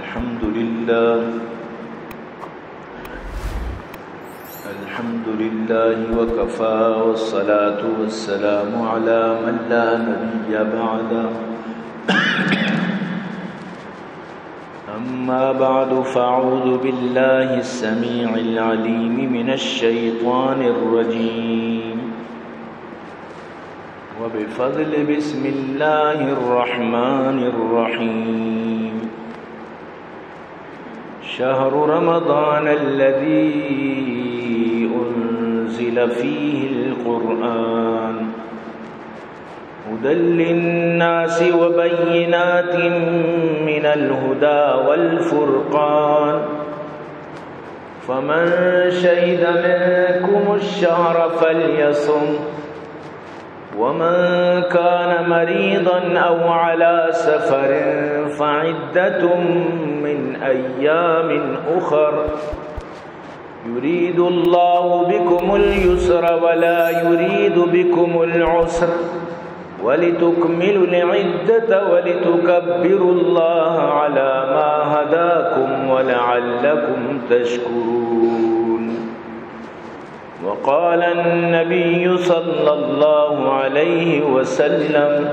الحمد لله. الحمد لله وكفى، والصلاة والسلام على من لا نبي بعده. أما بعد، فأعوذ بالله السميع العليم من الشيطان الرجيم. وبفضل بسم الله الرحمن الرحيم. شهر رمضان الذي أنزل فيه القرآن هدى للناس وبينات من الهدى والفرقان، فمن شهد منكم الشهر فليصمه، ومن كان مريضا أو على سفر فعدة من أيام أخر، يريد الله بكم اليسر ولا يريد بكم العسر، ولتكملوا العدة ولتكبروا الله على ما هداكم ولعلكم تشكرون. وقال النبي صلى الله عليه وسلم: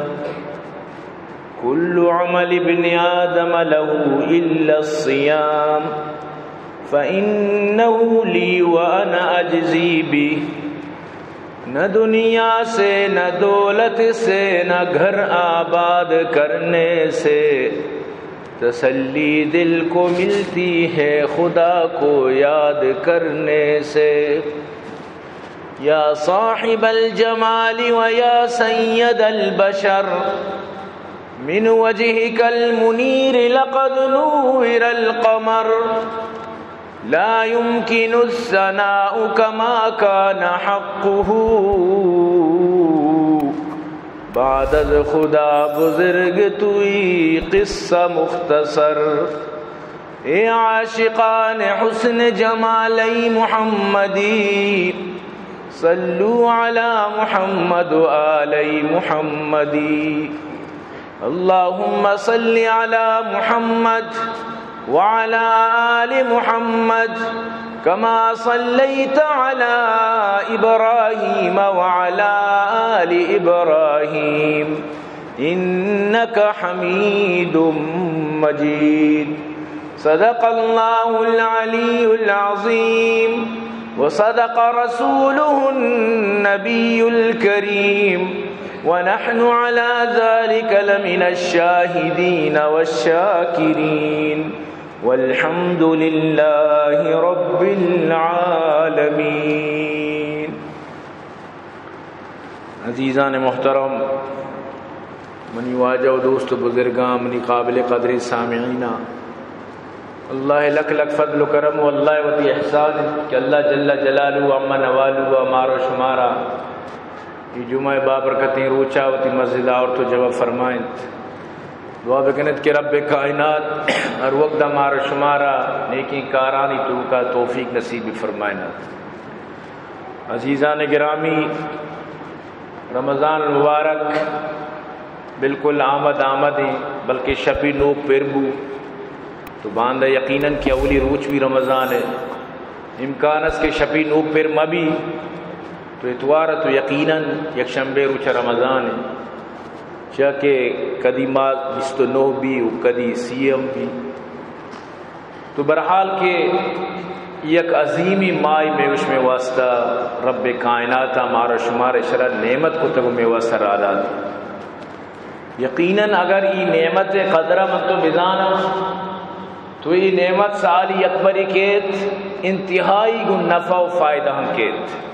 كل عمل ابن آدم له إلا الصيام فإنه لي وأنا أجزي به. نہ دنیا سے، نہ دولت سے، نہ گھر آباد کرنے سے تسلی دل کو ملتی ہے خدا کو یاد کرنے سے۔ يا صاحب الجمال ويا سيد البشر، من وجهك المنير لقد نور القمر، لا يمكن الثناء كما كان حقه، بعد از خدا بزرگ توئی قصہ مختصر۔ اے عاشقان حسن جمالِ محمدی، صلوا علی محمد و آلِ محمدی۔ اللهم صل على محمد وعلى آل محمد كما صليت على إبراهيم وعلى آل إبراهيم إنك حميد مجيد. صدق الله العلي العظيم وصدق رسوله النبي الكريم ونحن على ذلك لمن الشاهدين والشاكرين والحمد لله رب العالمين. عزیزان محترم، منی واجہ و دوست و بزرگاں، منی قابل قدریں سامعیناں، اللہ لک لک فضل و کرم و اللہ وتی احسان انت کہ اللہ جل جلالہ و عم نوالہ و مارا شمارا اے جمعہ بابرکتیں روچا وتی مسجد آورت و جمع فرمائنت۔ دعا بکنت کہ رب کائنات ہر وقت مارا شمارا نیکیں کارانی توکا توفیق نصیب فرمائنت۔ عزیزان گرامی، رمضان المبارک بالکل آمد آمد ہیں، بلکہ شپی نوک پر بو تو باندہ یقیناً کہ اولی روچ بھی رمضان ہے۔ امکان است کہ شپی نوک پر مہ بی تو اتوار تو یقیناً یک شنبے روچ رمضان ہے، چیا کہ کدی ماہ بیست و نو بی و کدی سی ہم بی۔ تو بہرحال کہ یک عظیمی ماہ مئے وش مئے واسطہ رب کائنات مارا شمار اشرا نعمت کتگ و مئے واسطہ را دات۔ یقیناً اگر ای نعمت قدرہ من تو بزاناں تو ای نعمت سالی یک بری کیت، انتہائی گوں نفع و فائدہ ہم کیت۔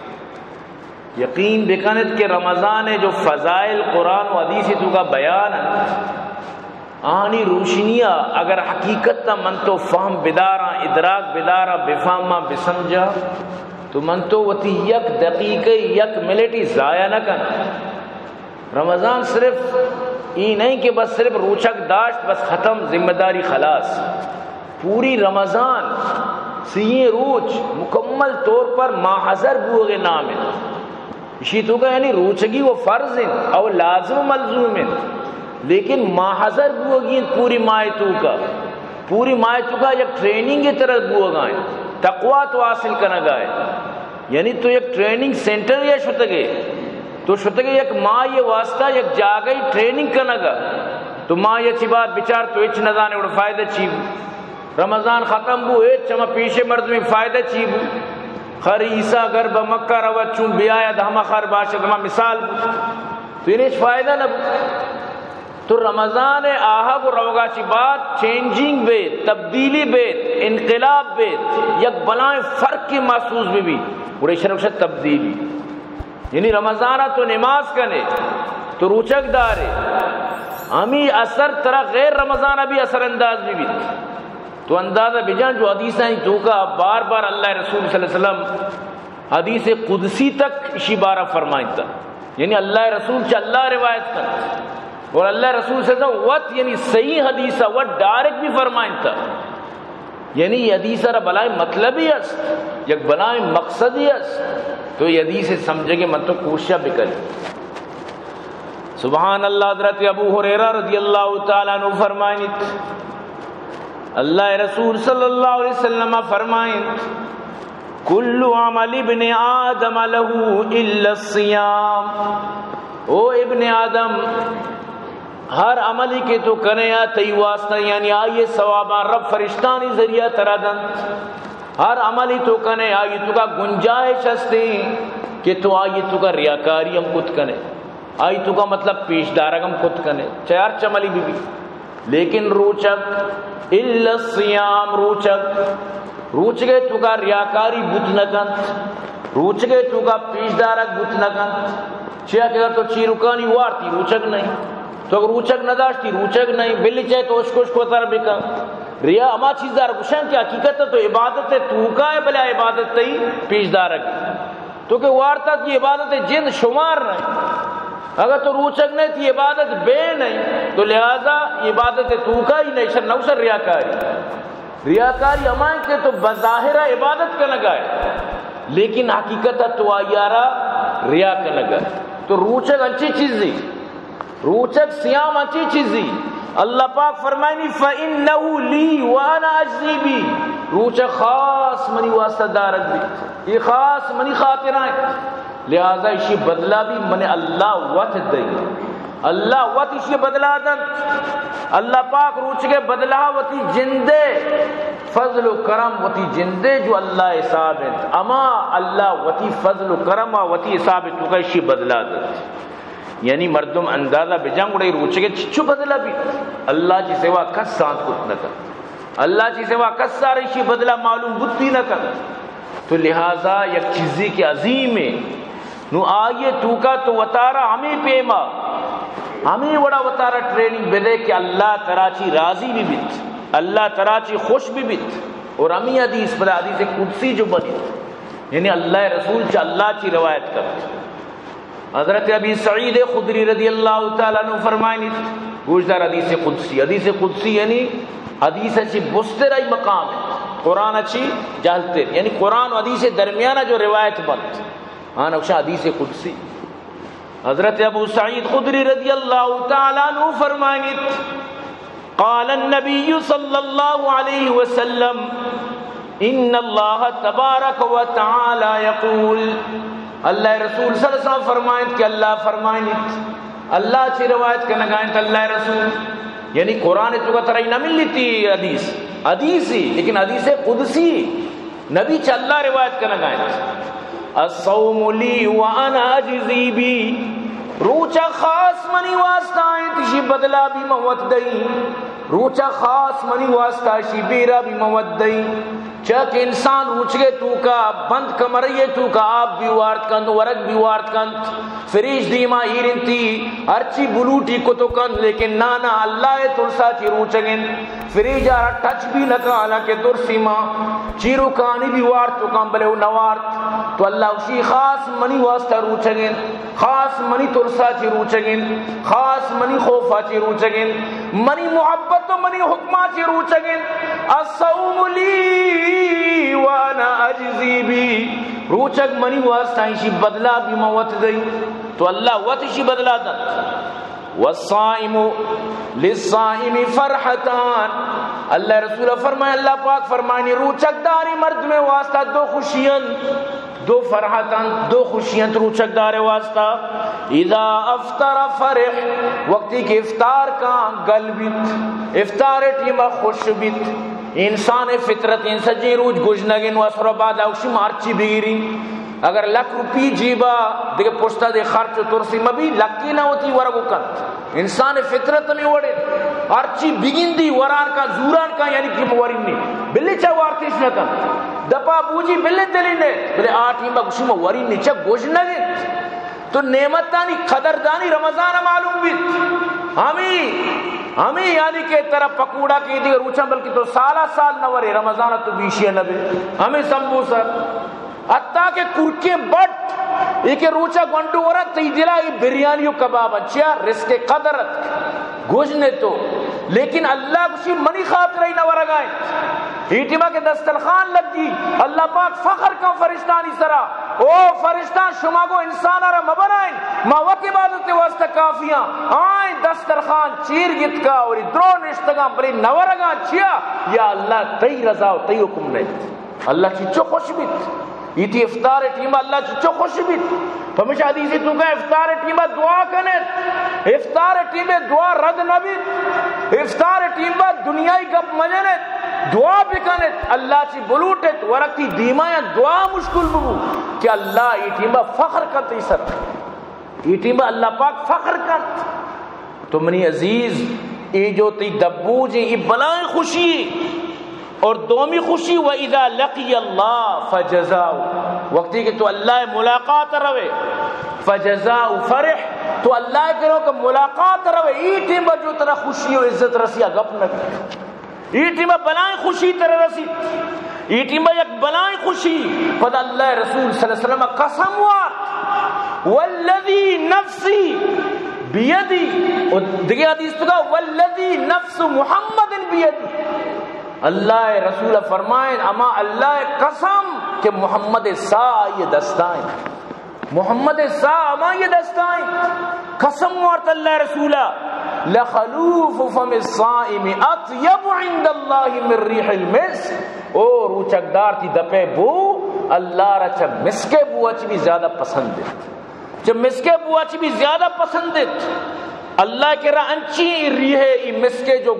یقین بکنت کہ رمضان ء جو فضائل قرآن و حدیث توکا بیان انت، آہانی روشنی ء اگر حقیقت ء من تو فہم بداراں، ادراک بداراں، بفہماں، بسمجھاں، تو من تو وتی یک دقیقہ، یک منٹ ضائع نہ کناں۔ رمضان صرف ای نہیں کہ بس صرف روچک داشت، بس ختم، ذمہ داری خلاص۔ پوری رمضان سیئیں روچ مکمل طور پر ماحضر بوگ ء نام انت۔ اشی توکا یعنی روچگی و فرض انت او لازم و ملزوم انت، لیکن ماحضر بوگی انت پوری ماہ توکا۔ پوری ماہ توکا یک ٹریننگ ترا بوگا ہے، تقوی تو حاصل کنگا ہے۔ یعنی تو یک ٹریننگ سینٹر یا شتگے، تو شتگے یک ماہ یہ واسطہ یک جاگہی ٹریننگ کنگا۔ تو ماہ یہ چی بات بچار، تو ہچ نہ زانے، اور فائدہ چی بو؟ رمضان ختم بو، ہچ ہما پیشے مردمیں فائدہ چی بو؟ خر عیسیٰ گر بہ مکہ روت، چون بیاید ہما خر باشد، ہما مثال بو۔ تو انہیں ہچ فائدہ نہ بو۔ تو رمضان آہگ و روگا چی بعد چینجنگ بیت، تبدیلی بیت، انقلاب بیت، یک بلائیں فرق محسوس بہ بیت، گڑا ایشرا گوشت تبدیلی۔ یعنی رمضان تو نماز کنے، تو روچگ دارے، ہمی اثر ترا غیر رمضان بھی اثر انداز بہ بیت۔ تو اندازہ بجان جو حدیثانی توکا بار بار اللہ رسول صلی اللہ علیہ وسلم حدیث قدسی تک اشی بارہ فرمائنتا، یعنی اللہ رسول چہ اللہ روایت کنت، اور اللہ رسول صلی اللہ علیہ وسلم وت، یعنی صحیح حدیث وت ڈائریکٹ بھی فرمائنتا۔ یعنی یہ حدیث را بلائیں مطلبی است، یک بلائیں مقصدی است، تو یہ حدیث سمجھگے من تو کوشش بکنی۔ سبحان اللہ، حضرت ابو ہریرہ رضی اللہ تعالی عنہ فرمائنت، اللہ رسول صلی اللہ علیہ وسلم فرمائنت، کل عمل ابن آدم لہ الا الصیام۔ او ابن آدم، ہر عملی کہ تو کنے آ تئی واسطہ، یعنی آئیے ثواباں رب فرشتانی ذریعہ ترا دنت۔ ہر عملی تو کنے آئی توکا گنجائش ہستے کہ تو آئی توکا ریاکاری ہم کت کنے۔ آئی توکا مطلب پیش دارگ ہم کت کنے، چاہے ہر چملی بی بی۔ لیکن روچگ، الا الصیام، روچگ، روچگے توکا ریاکاری بوت نہ کنت، روچگے توکا پیش دارگ بوت نہ کنت۔ چیا کہ اگر تو چیرکانی وارتی روچگ نہیں، تو اگر روچگ نہ داشتی روچگ نہیں، بلی چاہے تو اشکوش کو تر بکن۔ ریا ہما چیز دار گوشن کہ حقیقت تو عبادت توکا ہے، بلے عبادت تئی پیش دارگ۔ تو کہ وارتا تئی عبادت جند شمار نہ۔ اگر تو روچگ نہ تئی عبادت بے نہ، تو لہذا عبادت توکا ہی نہ، شر نوشر ریاکاری۔ ریاکاری ہمائیں کہ تو بظاہر عبادت کنگا ہے، لیکن حقیقت تو آیارا ریا کنگا ہے۔ تو روچگ انچی چیزی، روچگ صیام انچی چیزی۔ اللہ پاک فرمائنی، فإنه لي وأنا أجزي به۔ روچگ خاص منی واسطہ دارگ بیت، یہ خاص منی خاطرائیں، لہذا اشی بدلہ بھی من اللہ وت دئی۔ اللہ وت اشی بدلہ دنت۔ اللہ پاک روچگے بدلہ وتی جندے فضل و کرم، وتی جندے جو اللہ حساب انت، اما اللہ وتی فضل و کرم وتی حساب توکا اشی بدلہ دنت۔ یعنی مردم اندازہ بجان گڑا اے روچگے چچو بدلہ بیت۔ اللہ چی سوا کس سانت کت نہ کنت۔ اللہ چی سوا کس سارا اشی بدلہ معلوم بوتی نہ کنت۔ تو لہذا یک چیزی کہ عظیم ہے، نو آئیے توکا تو وتارا ہمیں پیما، ہمیں وڑا وتارا ٹریننگ بدے کہ اللہ ترا چی راضی بھی بیت، اللہ ترا چی خوش بھی بیت۔ اور ہمیں حدیث پدا حدیث قدسی جو بنی، یعنی اللہ رسول چا اللہ چی روایت کرت۔ حضرت ابی سعید خدری رضی اللہ تعالی عنہ فرمائنیت، گوشدار حدیث قدسی۔ حدیث قدسی یعنی حدیث چی بستر ای مقام ہے، قرآن چی جہلتر، یعنی قرآن و حدیث درمیان جو روایت بنت، آن اوشا حدیث قدسی۔ حضرت ابو سعید خدری رضی اللہ تعالی عنہ فرمائنیت، قال النبی صلی اللہ علیہ وسلم، ان اللہ تبارک و تعالی یقول، اللہ رسول صلی اللہ علیہ وسلم فرمائنت کہ اللہ فرمائنت، اللہ چی روایت کنگائنت اللہ رسول، یعنی قرآن توکا ترائی نہ ملیتی حدیث، حدیثی، لیکن حدیث قدسی، نبی چہ اللہ روایت کنگائنت۔ الصوم لی وانا اجزی بی، روچگ خاص منی واسطہ انت، اشی بدلہ بھی من وت دئی۔ روچگ خاص منی واسطہ، اشی بیرہ بھی من وت دئی۔ چیا کہ انسان روچگے توکا بند کمرے توکا آپ بھی وارت کنت، ورگ بھی وارت کنت، فریج دیما ایرنتی، ہرچی بلوٹی کتو کنت، لیکن نانا اللہ ترسا چی روچگ انت۔ فریج آرا ٹچ بھی نہ کن، حالانکہ ترسی ما چیروکانی بھی وارت تو کن، بلے وہ نہ وارت۔ تو اللہ اشی خاص منی واسطہ روچگ انت، خاص منی ترسا چی روچگ انت، خاص منی خوفا چی روچگ انت، منی محبت و منی حکما چی روچگ انت۔ الصوم لی وانا اجزی بی، روچگ منی واسطہ، اشی بدلہ بھی من وت دئی۔ تو اللہ وت اشی بدلہ دنت۔ والصائم للصائم فرحتان، اللہ رسول فرمائے، اللہ پاک فرمانی، روچک داری مردمے واسطہ دو خوشی انت، دو فرحت انت، دو خوشی انت روچک دارے واسطہ۔ اذا افطر فرح، وقتی کہ افطار کا گل بیت، افطار ٹیما خوش بیت۔ انسان فطرت، انسان جی روچ گژنگیں و اسر بعد اوشی مارچی بگیری۔ اگر لک روپی جیبا، دگہ پشتا دے خرچ و ترسی مبی، لکی نہ ہوتی ورگو کنت۔ انسان فطرت ہمے وڑے، ہرچی بگندی وران کا، زوران کا، یعنی کہ ورینی۔ بلے چا وارتیش نہ کن۔ دپا بوجی بلے دلی نے، بلے آ ٹیما گوشی ما ورینی چا گوش نہ گیت۔ تو نعمتانی قدردانی رمضان معلوم بیت۔ ہمیں، ہمیں یعنی کہ ترا پکوڑا کی دیگر روچاں، بلکہ تو سالا سال نہ ورے، رمضان تو بیشی نہ بے۔ ہمیں سمبوسہ۔ حتیٰ کہ کرکیں بٹ، اے کہ روچا گونڈو ورا تئی دلا اے بریانی و کباب انت۔ چیا؟ رزق قدر ات۔ گوش نے تو۔ لیکن اللہ گوشی منی خاطر ای نہ ورگائیں۔ اے ٹیما کہ دسترخوان لگی، اللہ پاک فخر کن فرشتانی سرا۔ او فرشتان، شما گو انسانا را مبرائیں، ما وت عبادت واسطہ کافیاں۔ آئیں دسترخوان چیر گتکا اور درو نشتگاں، بلے نہ ورگاں۔ چیا؟ یا اللہ، تئی رضا و تئی حکم نہیں۔ اللہ چچو خوش بیت، ایتی افطار ٹیم اللہ چچو خوش بیت۔ پمیشا حدیث تو کہ افطار ٹیم دعا کنت، افطار ٹیم دعا رد نہ بیت، افطار ٹیم دنیای گپ مجنت، دعا بکنت، اللہ چی بلوٹت، ورقی دیما یا دعا مشکل ببو کہ اللہ ای ٹیم فخر کنت ای سر۔ ای ٹیم اللہ پاک فخر کنت۔ تو منی عزیز، ای جو تی دبوج ای بلائیں خوشی۔ اور دومی خوشی، و اذا لقی اللہ فجزاء، وقتی کہ تو اللہ ملاقات روے، فجزاء فرح، تو اللہ کرو کہ ملاقات روے، ای ٹیم جو ترا خوشی و عزت رسی گپ نہ۔ ای ٹیم بلائیں خوشی ترا رسی، ای ٹیم یک بلائیں خوشی۔ پدا اللہ رسول صلی اللہ علیہ وسلم قسم وارت، والذی نفسی بیدی، و دگہ حدیث تو کہ والذی نفس محمد بیدی۔ اللہ رسول فرمائیں، اما اللہ قسم کہ محمد سا آئی دستائیں۔ محمد سا ہمائی دستائیں۔ قسم وارت اللہ رسولا، لخلوف فم الصائم اطیب عند اللہ من ریح المسک۔ او روچک دار تی دپے بو اللہ را چہ مسکے بو اچ بھی زیادہ پسند ہے۔ چہ مسکے بو اچ بھی زیادہ پسند ہے۔ اللہ کے را انچی ریح ای مسکے جو،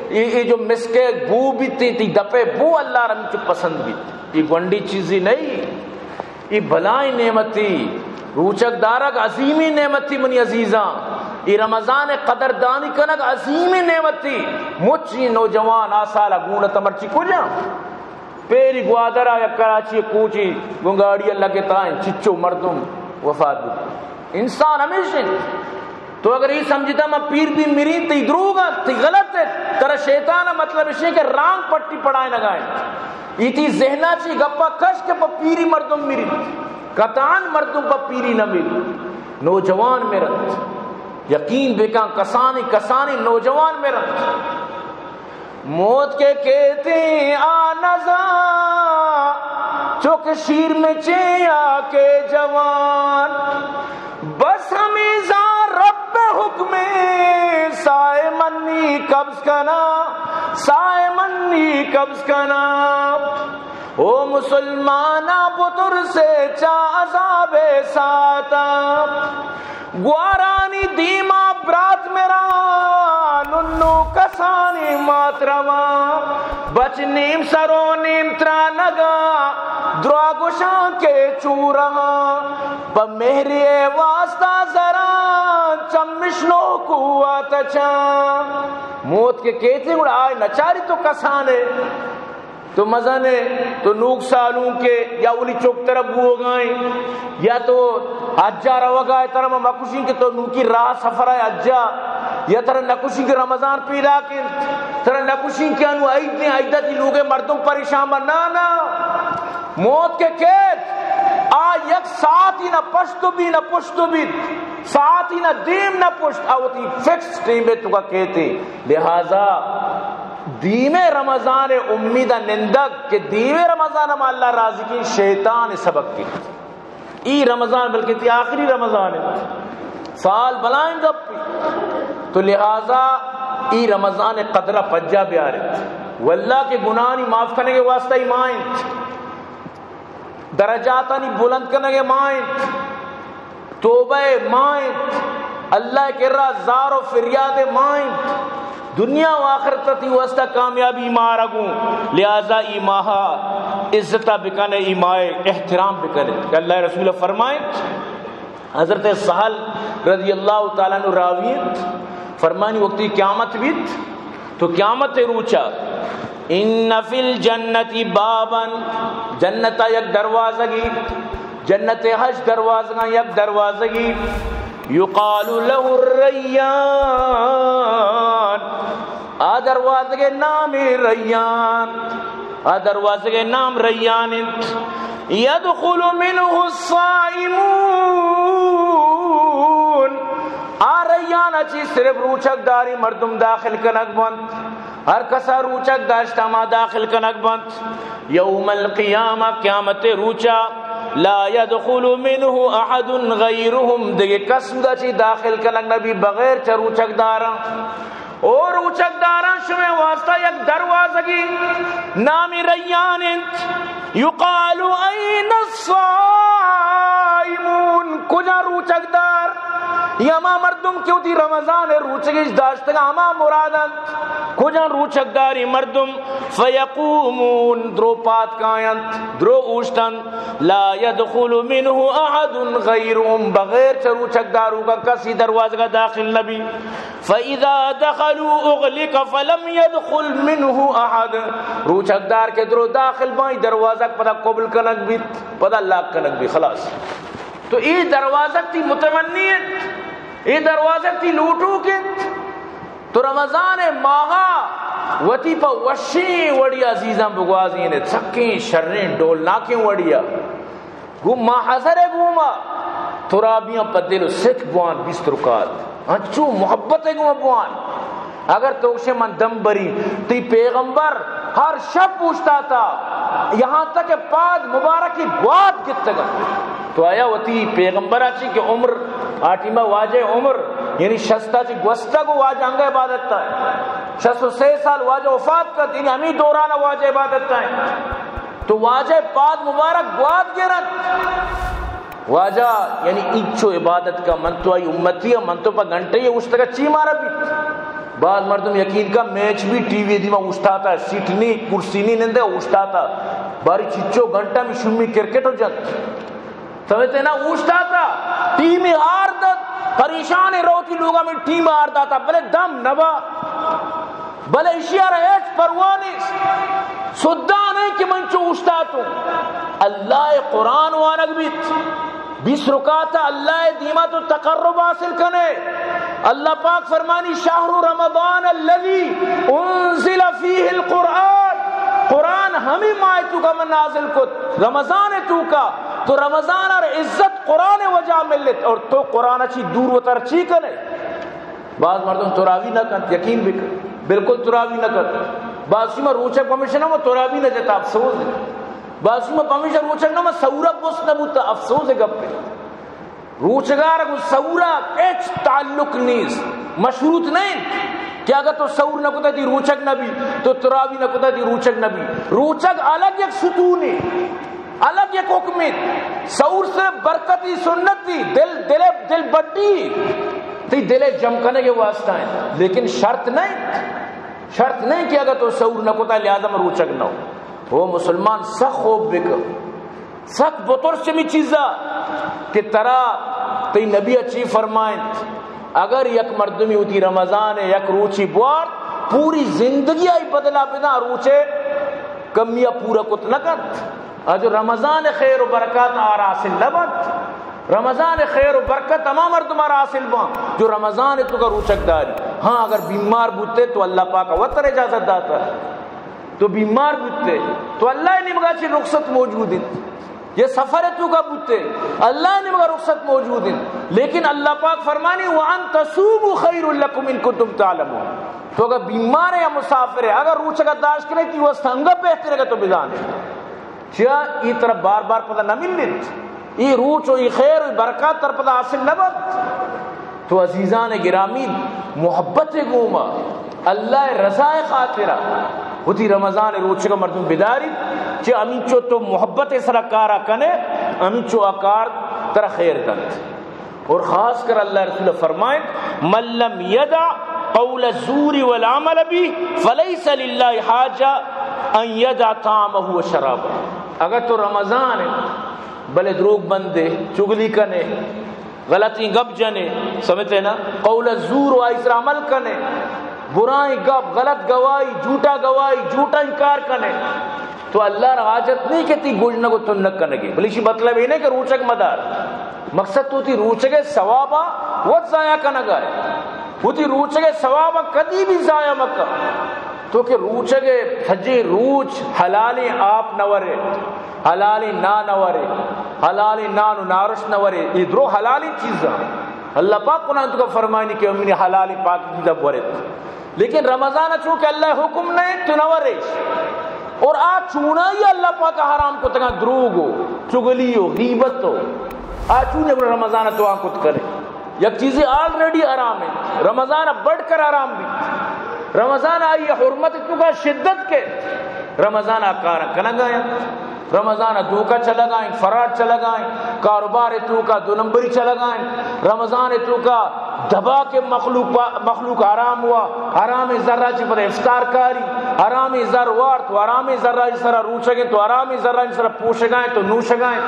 ای، ای جو مسکے بو بیتی تی دپے بو اللہ را انچو پسند بیت۔ ای گونڈی چیزی نہیں۔ ای بلائیں نعمتی، روچک دارگ عظیمی نعمتی منی عزیزاں۔ ای رمضان قدردانی کنگ عظیمی نعمتی۔ مچی نوجوان آ سال گونت مرچی کجا؟ پیری گوادرا یا کراچی کوچی گنگاڑی لگتا ہیں، چچو مردم وفات بو۔ انسان ہمیش انت۔ تو اگر ای سمجھتا ما پیر بھی مرین، تی دروگ انت، تی غلط ہے۔ ترا شیطان مطلب اشے کہ رانگ پٹی پڑھائے نگائیں۔ ایتی ذہنا چی گپا کش کہ پہ پیری مردم مری۔ قطعاً مردم پہ پیری نہ مری۔ نوجوان مرنت۔ یقین بکن کسانی کسانی نوجوان مرنت۔ موت کے کیتے آ نزا چک شیر میں چیا کے جوان۔ بس ہمیں زان رب حکم سائے منی قبض کنا، سائے منی قبض کنا۔ او مسلمانا بتر سے چا عذاب ساتا۔ گوارانی دیما برات مرا، ننو کسانی مات رواں۔ بچ نیم سرو نیم ترانگا، درا گوشاں کے چورہاں۔ پہ مہری واسطہ زراں، چمشنو قوت چاں۔ موت کے کیتے گڑا آئے نچاری تو کسانے۔ تو مزنے، تو نوک سالوں کے یا اولی چوک ترا بوگائیں، یا تو حجا روگا ہے، ترا ما مکشیں کہ تو نوکی راہ سفر ہے حجا، یا ترا نکشیں کہ رمضان پیدا کن، ترا نکشیں کہ انو عید نے، عید تی لوگے مردم پریشان با۔ نا، نا۔ موت کے قید، آ یک ساعتی نہ پشت بی، نہ پشت بیت، ساعتی نہ دیم نہ پشت، آ وتی فکس ٹیم ہے تو کا کہتے۔ لہذا دیمے رمضان امیدہ نندگ کہ دیمے رمضان ہم اللہ راضی کی، شیطان سبق کی۔ ای رمضان بلکہ تی آخری رمضان ہے، سال بلائیں گپ۔ تو لہذا ای رمضان قدرہ پجا بیارت۔ واللہ کہ گناہانی معاف کنگ ءِ واسطہ ای ما انت، درجاتانی بلند کنگ ءِ ما انت، توبہ ءِ ما انت، اللہ ءِ کرا زار و فریاد ءِ ما انت، دنیا و آخرت ءِ واسطہ کامیابی مارا گوں، لہذا ای ماہ ءِ عزت ءَ بکن، ای ماہ ءِ احترام بکن۔ کہ اللہ ءِ رسول فرمائیں، حضرت سہل رضی اللہ تعالی عنہ راوی انت، فرمانی وقتی قیامت بیت تو قیامت ءِ روچا، ان فی الجنت بابا، جنت ءَ یک دروازگی، جنت ءِ ہشت دروازگاں یک دروازگی، یقال له الریان، آ دروازگ ءِ نام ریان، آ دروازگ ءِ نام ریان انت۔ یدخل منه الصائمون، آ ریان ءَ چی صرف روچگ داری مردم داخل کنگ بنت، ہر کسا روچگ داشت ہما داخل کنگ بنت۔ یوم القیامہ، قیامت ءِ روچا، لا یدخل منه احد غیرهم، دگہ کس اودا چی داخل کنگ نبی بغیر چہ روچگ داراں۔ او روچگ داراں، شمئے واسطہ یک دروازگی نامی ریان انت، یقال این الصائمون، کجا روچگ دار؟ یہ ہما مردم کہ وتی رمضان ءِ روچگش داشتگ، ہما مراد انت۔ کجا روچگ داری مردم؟ فیقومون، درو پاد کاینت، درو اوشتنت، لا یدخل منه احد غیرهم، بغیر چہ روچگ داروکا کسی دروازگا داخل نبی۔ فاذا دخلوا اغلق فلم يدخل منه احد، روچگدار کہ درو داخل باں، دروازگ پدا قبل کنگ بیت، پدا لاک کنگ بیت، خلاص۔ تو اے دروازگ تی متمنی انت، اے دروازگ تی لوٹوک انت۔ تو رمضان ماہا وتی پہ وشیں وڑی عزیزاں بگوازین، سکیں شریں ڈولناکیں وڑیا۔ گوں ماہزر ء گوما ترابیاں پہ دل و سک بوان بیست رکعت، انچو محبت ء گوما بوان۔ اگر تو گوشے من دم بری، تئی پیغمبر ہر شپ اوشتاتا، یہاں تک کہ پاد مبارکی گوات گتگ۔ تو آیا وتی پیغمبر ء چی کہ عمر آ ٹیما واجہ عمر یعنی شست ء چی گوستگ و واجہ انگا عبادت ء، شست و سے سال واجہ وفات کت، یعنی ہمیں دوران واجہ عبادت ء۔ تو واجہ پاد مبارک گوات گرت۔ واجہ یعنی اینچو عبادت کا، من تو آئی امتی ہم، من تو پا گھنٹے یہ اوشتگا چی مارا بیت؟ بعض مردم یقین کا میچ بھی ٹی وی دیما اوشتاتا، سیٹ نی، کرسی نی نندے اوشتاتا۔ باری چچو گھنٹہ میں شمی کرکٹ ہو جات۔ سمجھتے نا، اوشتاتا، ٹیم ہار دات، پریشان روتی لوگا میں ٹیم ہار داتا، بلے دم نبا۔ بلے اشی ء را ہچ پرواہ نیست۔ سدان ہے کہ من چو اوشتاتوں۔ اللہ ء قرآن وانگ بیت۔ بیست رکعت اللہ ء دیما تو تقرب حاصل کنے۔ اللہ پاک فرمانی، شہر رمضان الذی انزل فیہ القرآن۔ قرآن ہمیں ماہ تو کا من نازل کت، رمضان تو کا۔ تو رمضان اور عزت قرآن وجہ ملت اور تو قرآن چی دور وتر چی کنے۔ بعض مردم تراوی نہ کنت، یقین بکن، بالکل تراوی نہ کنت۔ بعض شما روچک پمیشن ہم تراوی نہ جتا، افسوس ہے۔ بعض شما پمیشن روچک نہ، سورک بس نہ بوتا، افسوس ہے گپ ہے۔ روچگار کو سورک ہچ تعلق نیست، مشروط نہیں کہ اگر تو سور نہ کتا تھی روچک نہ بھی، تو تراوی نہ کتا تھی روچک نہ بھی۔ روچک الگ یک ستون ہے۔ الگ یک حکمے۔ سور صرف برکتی سنتی، دل، دل، دل بڈی، تئی دل جم کنگ واسطہ ہے، لیکن شرط نہیں، شرط نہیں کہ اگر تو سور نہ کتا لہذا من روچگ نہ ہو۔ او مسلمان، سک خوب بک، سک بترس چمی چیزا کہ ترا تئی نبی چی فرمائنت۔ اگر یک مردمی ہوتی رمضان ہے یک روچی بوارت، پوری زندگی آئی بدلا بدا، روچے کمی پورا کت نہ کنت۔ آ جو رمضان خیر و برکات آرا حاصل نہ بنت۔ رمضان خیر و برکت ہما مردم آرا حاصل بنت جو رمضان تو کا روچک داری۔ ہاں، اگر بیمار بوتے تو اللہ پاک وتر اجازت داتا، تو بیمار بوتے تو اللہ نیمگا چی رخصت موجود انت۔ یہ سفر تو کا بوتے اللہ نیمگا رخصت موجود انت۔ لیکن اللہ پاک فرمانی، وان تصوموا خیر لکم ان کنتم تعلمون۔ تو اگر بیمار ہے یا مسافر ہے، اگر روچک داشت کرے تو واسطہ انگا بہتر ہے کہ تو بزانے۔ چیا ای طرف بار بار پتہ نہ ملت، ای روچ و ای خیر و ای برکات تر پتہ حاصل نہ بنت۔ تو عزیزان گرامی، محبت گوما، اللہ رضا خاطرہ، وتی رمضان روچگ مردم بداریت، چہ ہمینچو تو محبت سرا کارا کنے، ہمینچو آ کار ترا خیر دنت۔ اور خاص کر اللہ رسول فرمائیں، من لم يدع قول الزور والعمل به فليس لله حاجة أن يدع طعامه وشرابه۔ اگر تو رمضان بلے دروگ بندے، چگلی کنے، غلطیں گپ جنے، سمجھتے نا، قول الزور و آئی سرا عمل کنے، برائیں گپ، غلط گواہی، جھوٹا گواہی، جھوٹا انکار کنے، تو اللہ را حاجت نہیں کہ تی گوشنگ و تنک کنگی۔ بلے اسی مطلب یہ نہیں کہ روچگ مدار۔ مقصد تو تی روچگ ثوابا وت ضائع کنگا ہے۔ وتی روچگ ءِ ثواب کدی بھی ضائع مکن۔ تو کہ روچگ ءِ سجیں روچ حلالیں آپ نہ ورے، حلالیں نان نہ ورے، حلالیں نان و نارشت نہ ورے، یہ درو حلالیں چیزاں۔ اللہ پاک قرآن تو کا فرمائنی کہ امین حلالیں پاک چیزاں ورے۔ لیکن رمضان چونکہ اللہ حکم نہیں تو نہ ورے۔ اور آ چونائی اللہ پاک حرام کو تگا دروگ ہو، چگلی ہو، غیبت ہو۔ آ چونے رمضان تو آن کت کرے۔ یک چیزے آلریڈی حرام ہے، رمضان بڑھ کر حرام بھی۔ رمضان آئی حرمت تو کا شدت کے، رمضان آ کار کنگا ہے، رمضان دھوکہ چلگا ہے، فراڈ چلگا ہے، کاروبار تو کا دو نمبری چلگا ہے، رمضان تو کا دبا کے مخلوق، مخلوق حرام ہوا، حرام ذرہ چی پر افطار کاری، حرام زر وارت و حرام ذرہ سر روچگیں تو حرام ذرہ سر پوشگائیں تو نوشگائیں۔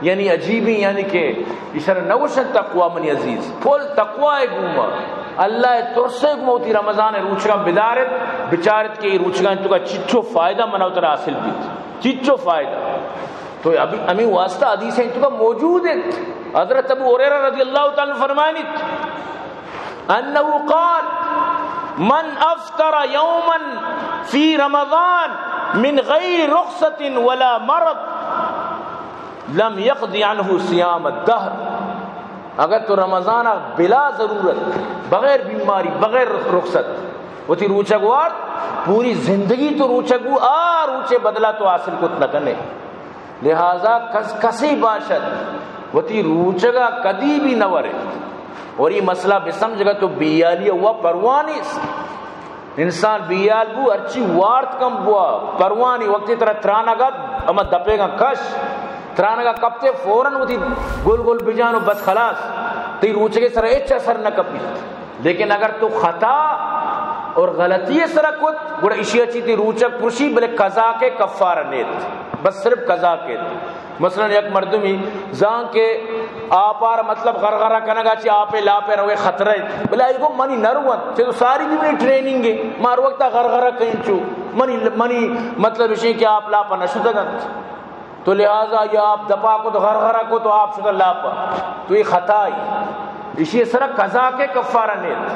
یعنی عجیبیں، یعنی کہ ایشرا نگوشن تقوی منی عزیز، پل تقوی گوما، اللہ ترسے گوما وتی رمضان روچگاں بدارت، بچارت کہ یہ روچگاں تو کا چچو فائدہ منا وترا حاصل بیت، چچو فائدہ۔ تو ابھی ہمیں واسطہ حدیث ہیں تو کا موجود ہے۔ حضرت ابو ہریرہ رضی اللہ تعالی عنہ فرمائنیت، انه قال، من افطر يوما في رمضان من غير رخصة ولا مرض لم يقض عنه صيام الدهر۔ اگر تو رمضان بلا ضرورت، بغیر بیماری، بغیر رخصت، وتی روچگ وارت، پوری زندگی تو روچگ بو، آ روچے بدلہ تو حاصل کت نہ کنے۔ لہذا کس کسی باشد وتی روچگا کدی بھی نہ ورے۔ اور یہ مسئلہ بسمجھگا تو بیالی ہوا پرواہ نیست۔ انسان بیال بو، ہرچی وارت کم بوا، پروانی وقتی طرح ترانگا، اما دپے گا کش، ترانگا کپتے فوراً وتی گل گل بجان و بس خلاص، تی روچگے سر ہچ اثر نہ کپی۔ لیکن اگر تو خطا اور غلطی سر کت، گڑا اشی اچی تی روچگ پرشی، بلے قضا کے کفارہ نیت، بس صرف قضا کے۔ مثلاً یک مردمی زان کہ آپار مطلب غرغرہ کنگا چی آپے لاپے روے خطرہ ہے۔ بلے آئی گو منی نروت، چہ تو ساری بھی منی ٹریننگ ہے، مار وقتا غرغرہ کہیں چو، منی، منی مطلب اشی کہ آپ لاپا نشدگت۔ تو لہذا یا آپ دپا کو تو غرغرہ کو تو آپ شدہ لاپا۔ تو یہ خطا ہے۔ اشی سر قضا کے کفارہ نیت۔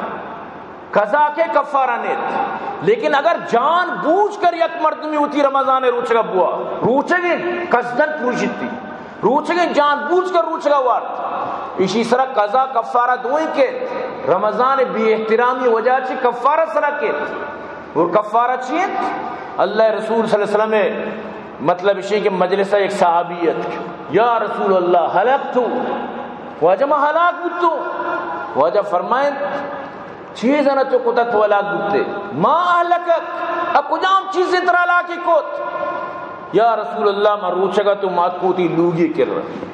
قضا کے کفارہ نیت۔ لیکن اگر جان بوجھ کر یک مردمی ہوتی رمضان روچگا بوا، روچگے قصدن پروشتی، روچگے جان بوجھ کر روچگا وارت، اشی سرا قضا کفارہ دوئیں کے۔ رمضان بے احترامی وجہ چی کفارہ سرا کے۔ اور کفارہ چی ہے؟ اللہ رسول صلی اللہ علیہ وسلم مطلب اشی کہ مجلس ایک صحابیت، یا رسول اللہ، ہلکت، واجہ ما ہلاک بوتو۔ واجہ فرمائیں، چیز نہ تو کتا تو ہلاک بوتے، ما اہلکک، اب کجام چیز ترا ہلاکی کوت؟ یا رسول اللہ، ما روچگا تو مات کوتی لوگی کر رہا،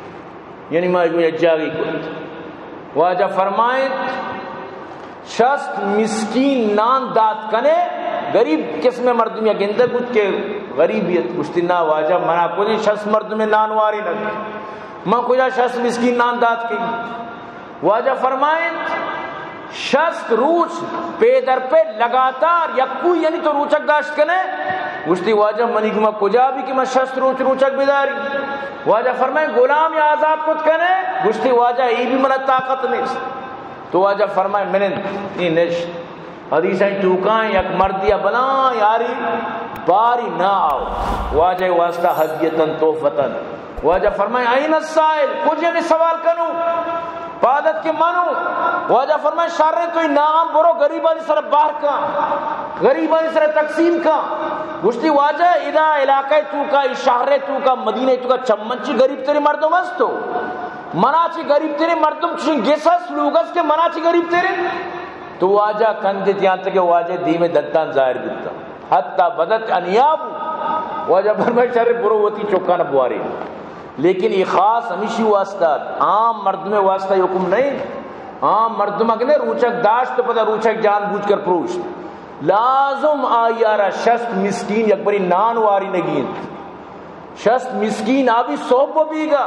یعنی ما ایک جاگی کوت۔ واجہ فرمائیں، شست مسکین نان دات کنے، غریب قسم مردم یا گندگ بوت کہ غریبیت، گوشتی نا واجہ منا کجی شست مردم نان واری نہ، من کجا شست مسکین نان دات کی؟ واجہ فرمائیں، شست روچ پہ در پہ لگاتار یکو یعنی تو روچک داشت کنے؟ گوشتی واجہ منی گما کجا بھی کہ من شست روچ روچک بداری؟ واجہ فرمائیں، غلام یا آزاد کت کنے؟ گوشتی واجہ ای بھی منا طاقت نیست۔ تو واجہ فرمائیں، منند ای نشت۔ حدیث ہیں توکائیں یک مردی بلاں یاری باری نہ آؤ، واجہ واسطہ ہدیتن تحفتن۔ واجہ فرمائیں، این السائل، کجے میں سوال کنو؟ پادت کہ منو۔ واجہ فرمائیں، شر تو نام برو غریبانی سر بہر کا، غریبانی سر تقسیم کا۔ گوشتی واجہ ادا علاقہ توکا، ای شہر توکا، مدینہ توکا چمنچی غریب تری مردم استو؟ منا چی غریب تری مردم چی گسس لوگس کہ منا چی غریب تری؟ تو واجہ کندت یہاں تک کہ واجہ دیم دنتان ظاہر بیتا۔ حتی بدت انیاب، واجہ فرمائے شر برو وتی چکان بواری۔ لیکن یہ خاص ہمیشی واسطہ، عام مردم واسطہ یہ حکم نہیں۔ عام مردم اگنے روچک داشت تو پدا روچک جان بوجھ کر پروشت، لازم آیارا شست مسکین یک بری نان واری نگین۔ شست مسکین آبی صحب و بیگا،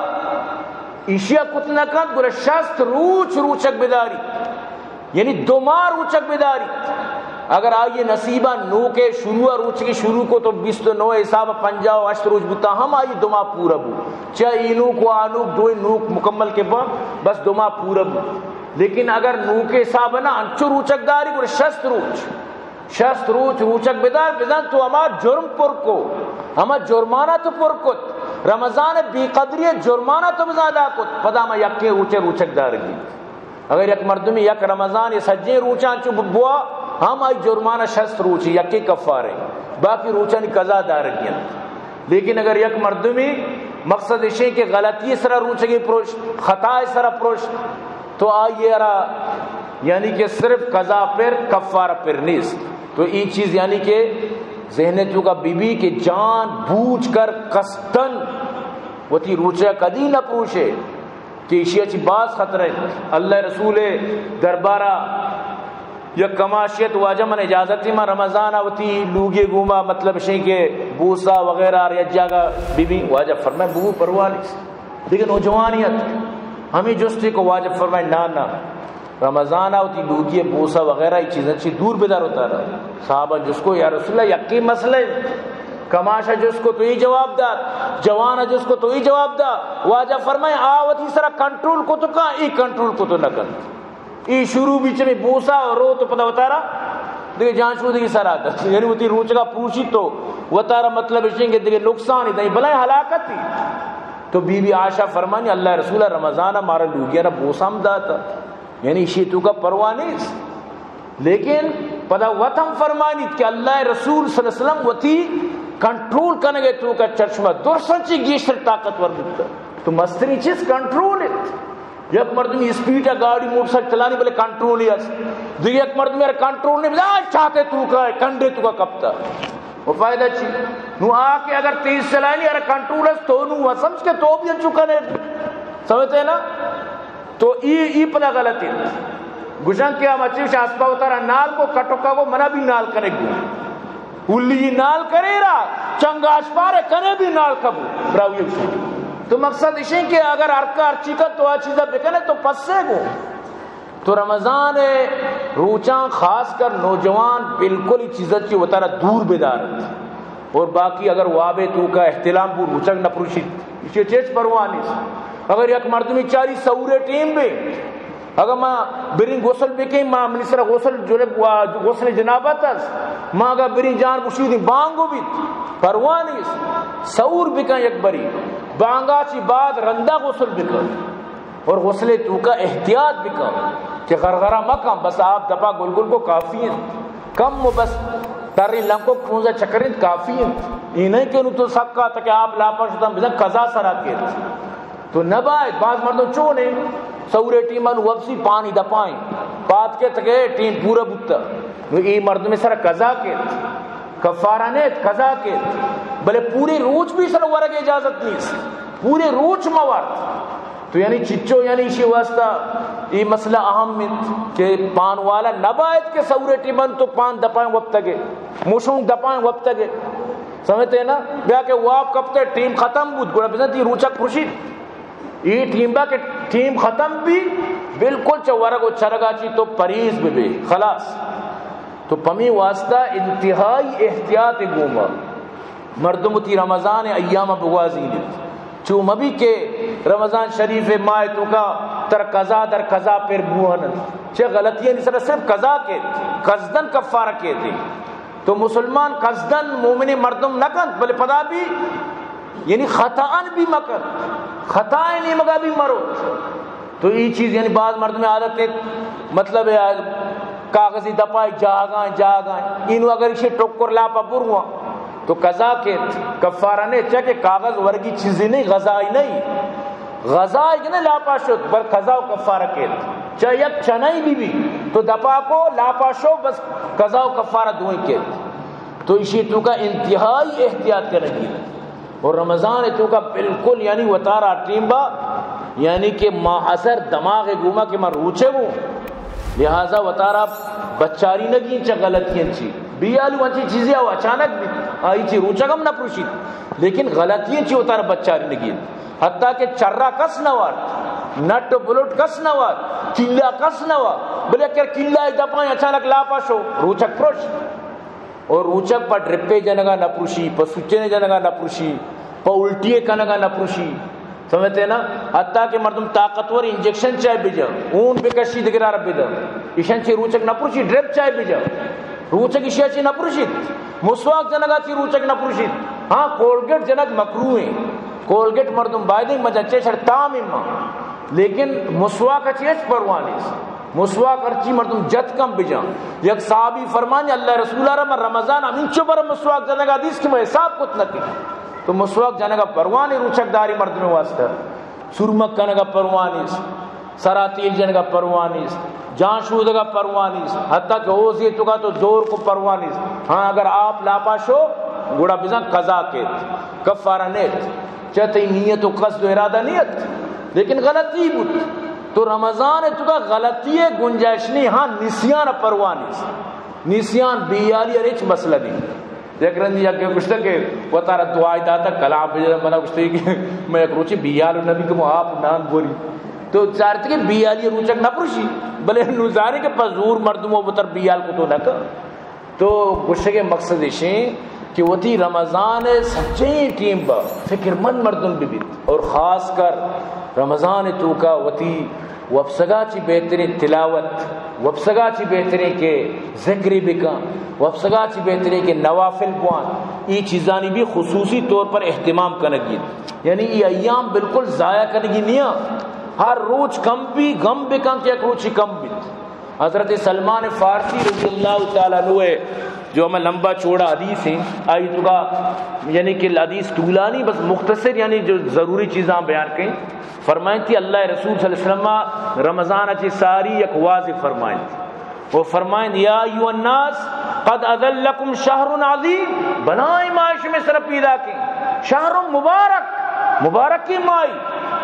ایشیا کت نہ کنت، گڑا شست روچ روچک بداری، یعنی دو ماہ روچک بداری۔ اگر آئی نصیبا نوکے شروع روچ کی شروع کو تو بیست و نو حساب پنجاہ و ہشت روچ بوتا، ہم آئی دو ماہ پورا بو۔ چاہے اینوک و آنوک دوئے نوک مکمل کے با، بس دو ماہ پورا بو۔ لیکن اگر نوکے حساب نہ انچو روچک داری، گڑا شست روچ شست روچ روچک بدار، بزن تو ہما جرم پر کو، ہما جرمانہ تو پر کت، رمضان بے قدری جرمانہ تو بزن ادا کت، پدا ہما یکے روچے روچک دارگی۔ اگر یک مردمی یک رمضان یہ سجیں روچان چو بوا، ہم آئی جرمانہ شست روچی یکے کفارے، باقی روچانی قضا دارگی انت۔ لیکن اگر یک مردمی مقصد اشیں کہ غلطی سرا روچگی پروش، خطا سرا پروش، تو آئی را یعنی کہ صرف قضا پر، کفارہ پر نیست۔ تو ای چیز یعنی کہ ذہن تو کا بی بی کہ جان بوجھ کر قصداً وتی روچہ کدی نہ پروشے کہ ایشی چی باز خطرہ ہے۔ اللہ رسول دربارہ یک کماشیت واجہ من اجازت ما رمضان وتی لوگی گوما مطلب شیں کہ بوسا وغیرہ یا جاگہ بی بی واجہ فرمائے بو پرواہ نہیں۔ دیکھ نوجوانی ات، ہمیں جستے کو واجہ فرمائے، نا نا، رمضان آ وتی لوگی بوسا وغیرہ ای چیزاں چی دور بدار ہوتا رہا۔ صحابہ جس کو، یا رسول اللہ، یکی مسئلہ ہے۔ کماشا جس کو تو یہ جواب دات، جوانا جس کو تو یہ جواب دا۔ واجہ فرمائے، آ وتی سرا کنٹرول کو تو کا، ای کنٹرول کو تو نہ کن۔ ای شروع بیچ میں بوسا اور رو تو پتہ ہوتا رہا، دیکھ جان شو دیکھ سرا دست، یعنی وتی روچگا پروشی تو وتارا مطلب اشیں کہ دیکھ نقصان ہی دیں، بلائیں ہلاکت ہی۔ تو بی بی عائشہ فرمانی، اللہ رسول رمضان مارا لوگیا را بوسا ہم داتا، یعنی اشی تو کا پرواہ نیست۔ لیکن پدا وت ہم فرمانیت کہ اللہ رسول صلی اللہ علیہ وسلم وتی کنٹرول کنگے تو کا چرچما درسن چی گیشتر طاقتور بوتا۔ تو مستری چیز کنٹرول ہے۔ یک مردمی اسپیڈ ء گاڑی موٹر سائیکل چلانی بلے کنٹرول ہی است۔ دیگه یک مردمی ار کنٹرول نہیں بلے چاہتے تو کا کنڈے تو کا کپتا۔ وہ فائدہ چی؟ نو آ کہ اگر تیز چلانی ار کنٹرول است تو نو وہ سمجھ کے تو بھی انچو کنے۔ سمجھتے ہیں نا؟ تو ای، ای پدا غلط ہے۔ گوشن کہ ہم اچی شاہ اسپا اتارا نال کو کٹوکا کو منا بھی نال کنے گو۔ اولی نال کرے را، چنگاش پارے کنے بھی نال کبو۔ براوی تو مقصد اشیں کہ اگر ہر کا ہر چی کا تو آ چیزا بکنے تو پسے گو۔ تو رمضان روچاں خاص کر نوجوان بالکل ای چیزا چی وتارا دور بدار۔ اور باقی اگر وابے تو کا احتلام بو روچک نہ پروشی، اسی چیز پرواہ نہیں۔ اگر یک مردمی چاری سورے ٹیم بے، اگر ما برین غسل بکیں، ما منی سر غسل جنب، غسل جنابت است، ما اگر برین جان گشی دی بانگو بیت، پرواہ نیست، سور بکن یک بری، بانگا چی بعد رندا غسل بکن اور غسل تو کا احتیاط بکن کہ غرغرہ مکن، بس آپ دپا گل گل کو کافی ہیں، کم و بس ترین لنکو پونزا چکرین کافی ہیں۔ یہ نہیں کہ نو تو سکا تک آپ لاپا شدن بزن قضا سرا کیت۔ تو نباید، باز مردم چون ہیں، سورے ٹیمن وپسی پانی دپائیں، پاد کے تکے ٹیم پورا بوتا۔ نو ای مردم سر قضا کیت، کفارہ نیت، قضا کیت، بلے پوری روچ بھی سر ورگ اجازت نیست، پوری روچ موارت۔ تو یعنی چچو یعنی اشی واسطہ ای مسئلہ اہم انت کہ پان والا نباید کہ سورے ٹیمن تو پان دپائیں وپتگے، موشون دپائیں وپتگے۔ سمجھتے ہیں نا؟ بیا کہ واب کپتے ٹیم ختم بود، گڑا بزن تی روچک پرشید۔ ای ٹیم با کہ ٹیم ختم بی، بالکل چہ ورگ و چرگا چی تو پریز ببے، خلاص۔ تو پمی واسطہ انتہائی احتیاط گوما مردم تی رمضان ایام بگوازینیت۔ چو مبی کہ رمضان شریف ماہ تو کا تر قضا در قضا پر بوہن۔ چہ غلطی نی سر صرف قضا کے، قصدن کفارہ کیتے۔ تو مسلمان قصداً مومن مردم نہ کنت، بلے پدا بھی یعنی خطاً بھی مکن، خطا نیمگا بھی مرو۔ تو ای چیز یعنی بعض مردم عادت ہے، مطلب ہے، کاغذی دپائی جاگاں جاگاں، اینو اگر اسے ٹکر لاپا برواں تو قضا کے کفارہ نے، چا کہ کاغذ ورگی چیزی نہیں، غذائی نہیں۔ غذا ایک نے لاپا شد، بر قضا و کفارہ کیت۔ چاہے یک چنائی بی بی، تو دپا کو لاپا شو، بس قضا و کفارہ دوئیں کیت۔ تو ایشی توکا انتہائی احتیاط کنگی۔ اور رمضان توکا بالکل یعنی وتارا ٹیم با، یعنی کہ ماہ اثر دماغ گوما کہ ما روچے وہ، لہذا وتارا بچاری نگی چا غلطی چی۔ بیالو انچی چیزی او اچانک بھی، آئی چی روچگ ہم نہ پروشی، لیکن غلطی چی وتارا بچاری نگی۔ حتیٰ کہ چرا کس نہ وارت، نٹ و بلوٹ کس نہ وارت، کلا کس نہ وارت، بلے اگر کلا دپاں اچانک لاپا شو، روچک پروش۔ اور روچک پہ ڈرپے جنگا نہ پروشی، پہ سوچنے جنگا نہ پروشی، پہ الٹی کنگا نہ پروشی۔ سمجھتے نا؟ حتیٰ کہ مردم طاقتور انجیکشن چاہے بجا، اون بکشی دگرار بدا، ایشان چی روچک نہ پروشی، ڈرپ چاہے بجا، روچک ایشیا چی نہ پروشی، مسواک جنگا چی روچک نہ پروشی۔ ہاں، کولگیٹ جنگ مکروہ ہیں، کولگیٹ مردم بایدیں مجا چے شر تام اما، لیکن مسواک چی اچ پرواہ نیست۔ مسواک ہرچی مردم جت کم بجان۔ یک صحابی فرمان، اللہ رسول را من رمضان ہمینچو بر مسواک جنگا دیست کہ من حساب کت نہ کنت۔ تو مسواک جنگا پرواہ نی روچک داری مردم واسطہ۔ سرمک کنگا پرواہ نیست، سرا تیل جنگا پرواہ نیست، جان شودگا پرواہ نیست، حتیٰ کہ اوزی توکا تو زور کو پرواہ نیست۔ ہاں، اگر آپ لاپا شو، گڑا بزن قضا کیت، کفارہ نیت، چہ تئی نیت و قصد و ارادہ نیت، لیکن غلطی بوت۔ تو رمضان توکا غلطی گنجائش نہیں، ہاں، نسیان پرواہ نیست، نسیان بیالی اور ہچ مسئلہ نہیں۔ یک رندی یک گوشتہ کہ وتارا دعائے داتا کلام بجا، منا گوشتہ کہ من یک روچے بیال نبی کہ من آپ نان بوری۔ تو چارت کہ بیالی روچک نہ پروشی، بلے نو زانی کہ پہ زور مردم و بتر بیال کو تو نہ کر۔ تو گوشگ مقصد اشیں کہ وتی رمضان سجیں ٹیم با فکر مند مردم بہ بیت، اور خاص کر رمضان توکا وتی وپسگا چی بہتریں تلاوت، وپسگا چی بہتریں کہ ذکری بکن، وپسگا چی بہتریں کہ نوافل بوان، ای چیزانی بھی خصوصی طور پر اہتمام کنگی۔ یعنی ای ایام بالکل ضائع کنگی نیا، ہر روچ کم بھی غم بکن کہ یک روچی کم بیت۔ حضرت سلمان فارسی رضی اللہ تعالیٰ عنہ ہے، جو ہمیں لمبا چوڑا حدیث ہیں، آئی توکا یعنی کہ حدیث طولانی، بس مختصر یعنی جو ضروری چیزاں بیان کہیں۔ فرمائیں تھی اللہ رسول صلی اللہ علیہ وسلم رمضان چی ساری یک واضح فرمائیں۔ وہ فرمائیں، یا ایھا الناس قد اظلکم شہر عظیم، بلائیں ماہ شمے سر پیدا کیں، شہر مبارک، مبارکی ماہ،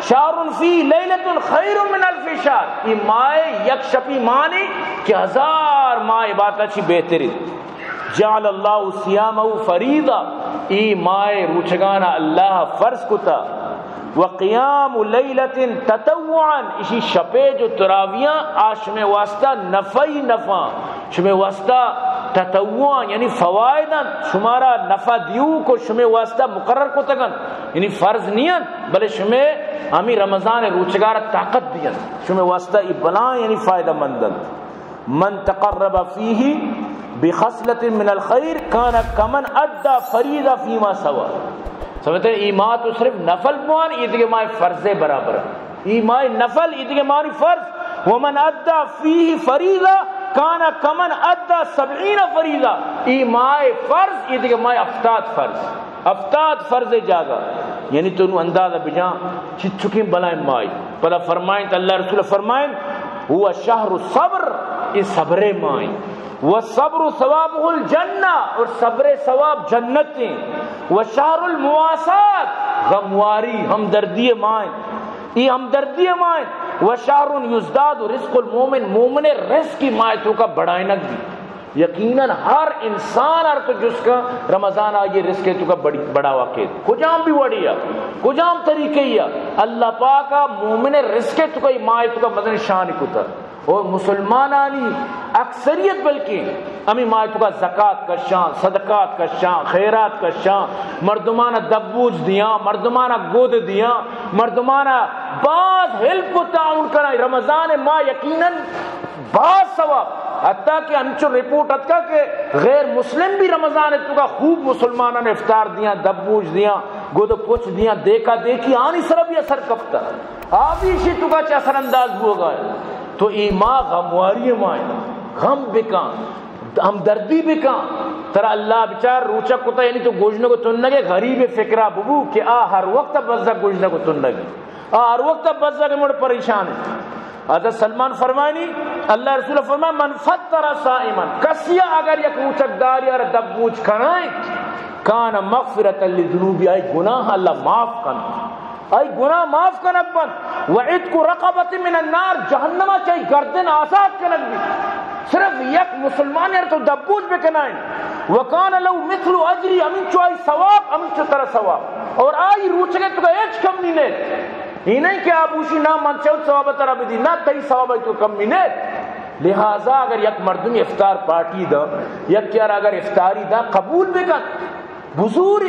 شہر فی لیلۃ خیر من الف شہر، یہ ماہ یک شپی مانی کہ ہزار ماہ عبادت چی بہترین۔ جعل اللہ صیامہ فریضہ، ای ماہ روچگانا اللہ فرض کتا، و قیام لیلۃ تطوعا، اشی شپے جو تراویاں آ شمے واسطہ نفعی نفعاں، شمے واسطہ تطوعاں یعنی فوائداں، شمارا نفع دیو کو شمے واسطہ مقرر کتگن، یعنی فرض نیاں، بلے شمے ہمی رمضان روچگار طاقت دیاں، شمے واسطہ ای بلائیں یعنی فائدہ مندن۔ من تقرب فیہ بخصلۃ من الخیر کان کمن ادی فریضہ فیما سوا۔ سمجھتے ہیں؟ ای ماہ تو صرف نفل بوان، ای دیگہ ماہ فرض برابر۔ ای ماہ نفل، ای دیگہ ماہ فرض۔ ومن ادی فیہ فریضہ کان کمن ادی سبعین فریضہ۔ ای ماہ فرض، ای دیگہ ماہ ہفتاد فرض۔ ہفتاد فرض جاگہ، یعنی تو نو اندازہ بجان چچکیں بلائیں ماہی۔ پدا فرمائیں تو اللہ رسول فرمائیں، هو شهر الصبر، یہ صبر ماہیں، والصبر ثوابه الجنة، اور صبر ثواب جنت ہیں، وشهر المواساة، غمواری، ہمدردی ماہیں، یہ ہمدردی ماہیں، وشهر يزداد رزق المؤمن، مومن رزق کی ماہ توکا بڑھائنک دی۔ یقیناً ہر انسان ہر تو جس کا رمضان آ یہ رزق توکا بڑی، بڑھاوا کے۔ کجام بھی وڑی ہے، کجام طریقے ہی ہے، اللہ پاک مومن رزق توکا یہ ماہ توکا مزن شان کتا۔ اور مسلمانانی اکثریت بلکہ ہمیں ماہ توکا زکات کشاں، صدقات کشاں، خیرات کشاں، مردمان دبوج دیاں، مردمان گود دیاں، مردمان باز ہیلپ و تعاون کراں۔ رمضان ماہ یقیناً باز ثواب، حتیٰ کہ انچو رپورٹ اتکا کہ غیر مسلم بھی رمضان توکا خوب مسلمانان افطار دیاں، دبوج دیاں، گد پچ دیاں، دیکھا دیکھی آنی سر بھی اثر کپتا، آ بھی اشی توکا چہ اثر انداز بوگا ہے۔ تو ای ماہ غمواری ماہ، غم بکن، ہمدردی بکن۔ ترا اللہ بچار روچک کتا، یعنی تو گوژنگ و تنگے، غریب فکرا ببو کہ آ ہر وقت بزگ گوژنگ و تنگی، آ ہر وقت بزگ مڑ پریشان ہے۔ حضرت سلمان فرمانی، اللہ رسول فرمان: من فطر صائما، کسیا اگر یک روچک داری ار دبوچ کنائیں، کان مغفرتا لذنوبی، آئی گناہ اللہ معاف کن، آئی گناہ معاف کنگ بند، و عتق رقبت من النار، جہنم چائی گردن آزاد کنگ بی۔ صرف یک مسلمان ار تو دبوچ بکنائیں، وکان لو مثل اجری، ہمینچو آئی ثواب، ہمینچو ترا ثواب، اور آئی روچگے تو کا ہچ کمی نہیں۔ ای نہیں کہ آ بوشی نہ من چود ثواب ترا بدی، نہ تئی ثواب تو کمی نہیں۔ لہذا اگر یک مردم افطار پارٹی دا، یک یار اگر افطاری دا، قبول بکن، بزور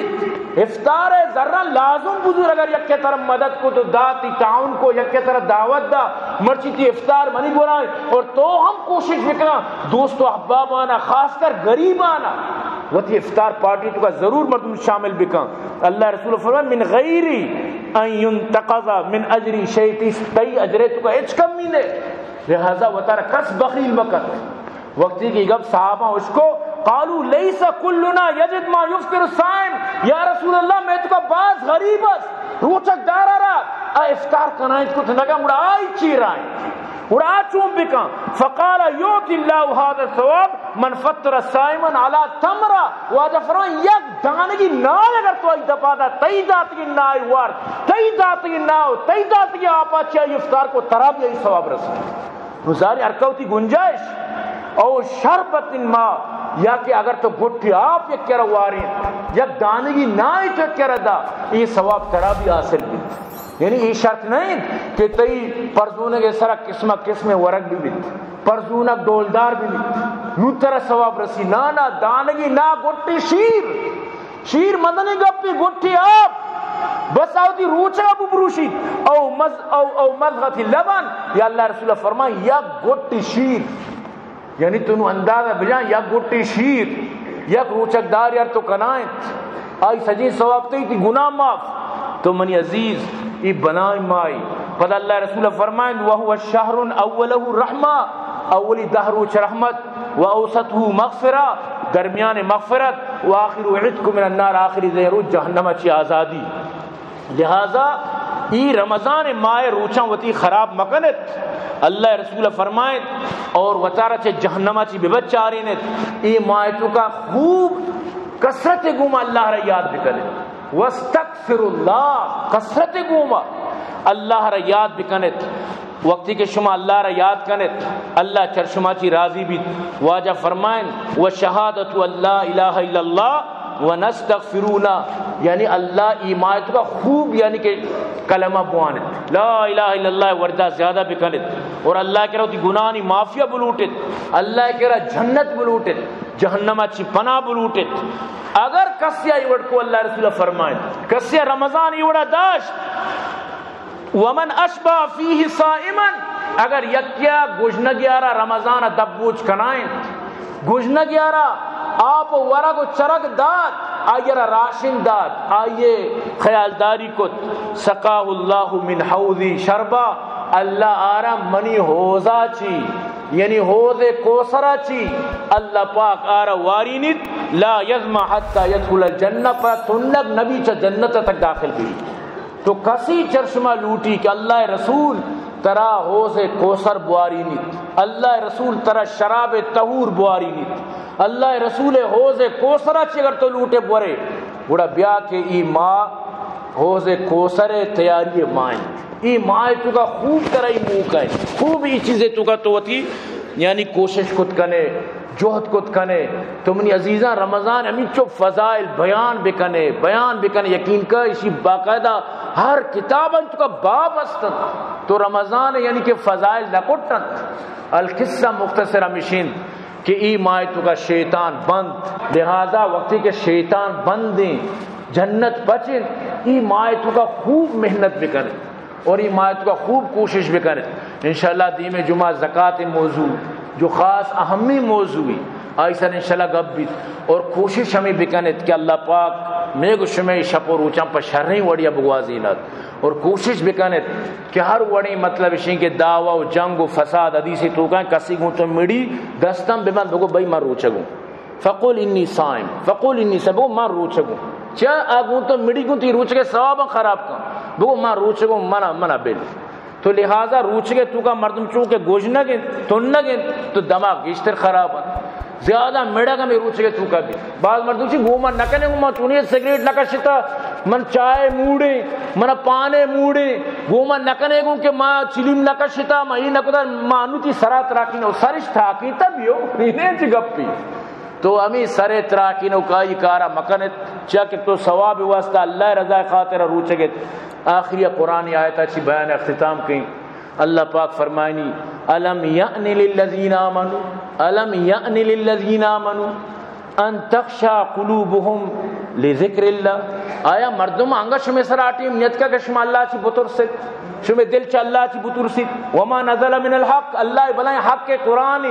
افطار ذرا لازم بزور۔ اگر یک ترا مدد کو تو دا، تی تعاون کو، یک ترا دعوت دا، مرچی تی افطار منی برائیں، اور تو ہم کوشش بکن دوست و احبابانا، خاص کر غریبانا، وتی افطار پارٹی تو کا ضرور مردم شامل بکن۔ اللہ رسول فرمان: من غیر ان ینتقص من اجری شیء، تئی اجرے تو کا ہچ کمی نے، لہذا وتارا کس بخیل مکن۔ وقتی کہ گپ صحابہ اشکو، قالوا لیس کلنا یجد ما یفطر الصائم، یا رسول اللہ، میں تو کا باز غریب است، روچک دارا را افطار کنائیں کت نگا، گڑا آئی چی رائیں، گڑا آ چون بکن؟ فقال: یؤتی اللہ هذا الثواب من فطر صائما علی تمرہ۔ واجہ فرمائیں، یک دانگی نائے اگر تو آئی دپا دا، تئی داتگی نائے وارت، تئی داتگی ناو، تئی داتگی آپا چی آئی افطار کو، ترا بھی آئی ثواب رسے۔ نو ظاہر ہر کس وتی گنجائش، او شربت ماء، یا کہ اگر تو گٹی آپ یک کرا واریں، یک دانگی نائے تو یک کرا دا، یہ ثواب ترا بھی حاصل بیت۔ یعنی یہ شرط نہیں کہ تئی پرزونگ سرا قسم قسم ورگ بھی بیت، پرزونگ ڈولدار بھی بیت، نو ترا ثواب رسی۔ نا نا، دانگی نا، گٹی شیر، شیر مدنی گپی، گٹی آپ، بس آوتی روچگا ببروشیت۔ او مز-، او، او مضغۃ لبن، یا اللہ رسول فرمائیں، یک گٹی شیر۔ یعنی تو نو اندازہ بجان، یک گٹی شیر، یک روچک دار یار تو کنائیں، آئی سجیں ثواب تئی، تی گناہ معاف۔ تو منی عزیز، ای بنائیں مائی۔ پدا اللہ رسول فرمائیں: وهو شهر اوله رحمہ، اولی دہ روچ رحمت، و اوسطه مغفرہ، درمیان مغفرت، و آخر عتق من النار، آخری دہ روچ جہنم چی آزادی۔ لہذا ای رمضان ماہ روچاں وتی خراب مکنت۔ اللہ رسول فرمائیں، اور وتارا چہ جہنم چی ببچارینت۔ ای ماہ تو کا خوب کثرت گوما اللہ را یاد بکنت۔ واستغفر اللہ، کثرت گوما اللہ را یاد بکنت۔ وقتی کہ شما اللہ را یاد کنت، اللہ چر شما چی راضی بیت۔ واجہ فرمائیں، و شہادت ان لا الہ الا اللہ و نستغفرون، یعنی اللہ ای ماہ تو کا خوب، یعنی کہ کلمہ بوانت، لا الہ الا اللہ وردا زیادہ بکنت، اور اللہ کرا وتی گناہانی معافیہ بلوٹت، اللہ کرا جنت بلوٹت، جہنم چی پناہ بلوٹت۔ اگر کسیا ای وڑ کو، اللہ رسول فرمائیں، کسیا رمضان ای وڑا داشت، ومن اشبع فیہ صائما، اگر یکیا گژنگیارا رمضان دبوچ کنائیں، گژنگیارا آپ و ورگ و چرگ دات، آئیرا راشن دات، آئیے خیالداری کت، سقاہ اللہ من حوضی شربا، اللہ آرا منی حوضا چی، یعنی حوض کوثرا چی، اللہ پاک آرا وارینیت، لا یظمأ حتی یدخل الجنہ، پہ تنگ نبی چہ جنت تک داخل بی۔ تو کسی چر شما لوٹی کہ اللہ رسول ترا حوض کوثر بوارینیت، اللہ رسول ترا شراب طہور بوارینیت، اللہ رسول حوض کوثر چی اگر تو لوٹے بورے، گڑا بیا کہ ای ماہ حوض کوثر تیاری ماہ انت۔ ای ماہ تو کا خوب ترا ای موقع ہے، خوب ای چیزیں تو کا تو وتی یعنی کوشش کت کنے، جہد کت کنے۔ تو منی عزیزاں، رمضان ہمینچو فضائل بیان بکنے، بیان بکنے، یقین کا اشی باقاعدہ ہر کتاب انت کا باب است انت۔ تو رمضان یعنی کہ فضائل نہ کٹ انت۔ القصہ مختصر ہمشین کہ ای ماہ تو کا شیطان بند، لہذا وقتی کہ شیطان بندیں، جنت پچیں، ای ماہ تو کا خوب محنت بکنے۔ اور ای ماہ تو کا خوب کوشش بکنت۔ انشاءاللہ دیمے جمعہ زکات موضوع جو خاص اہمی موضوع ہے، آئی سر انشاءاللہ گپ بیت۔ اور کوشش ہمیں بکنت کہ اللہ پاک مے گو شمے شپ و روچاں پہ شریں وڑیا بگوازینت۔ اور کوشش بکنت کہ ہر وڑیں مطلب اشیں کہ دعوی و جنگ و فساد حدیث توکاں کسی گوں تو مڑی دستم ببند بگو بھئی من روچگوں۔ فقل انی صائم، فقل انی صائم، بگو من روچگوں۔ چیا آ گوں تو مڑی گوں تی روچگے ثواباں خراب کن۔ بگو من روچگوں، منا، منا بل۔ تو لہذا روچگے توکا مردم چونکہ گژنگ انت، تنگ انت، تو دماغ گیشتر خراب انت۔ زیادہ مڑگ ہمے روچگے توکا بیت۔ باز مردم چی گوما نکنے، گوما چونی سگریٹ نکشتا، من چائے موڑے، من پانے موڑے، گوما نکنے گوں کہ ما چلیم نکشتا، ما ای نکتا، ما انو تی سرا تراکینو، سرش تاکینتا بیو، ای نے چی گپی۔ تو ہمے سر تراکینو کائی کارا مکنت، چیا کہ تو ثواب واسطہ اللہ رضا خاطر روچگت۔ آخری قرآن آیتا چی بیان اختتام کئیں۔ اللہ پاک فرمائنی، الم یأن للذین آمنوا، الم یأن للذین آمنوا ان تخشع قلوبهم لذکر اللہ۔ آیا مردم انگا شمے سرا ٹیم نیتکا کہ شما اللہ چی بترسیت؟ شمے دل چہ اللہ چی بترسیت؟ وما نزل من الحق، اللہ بلائیں حق قرآن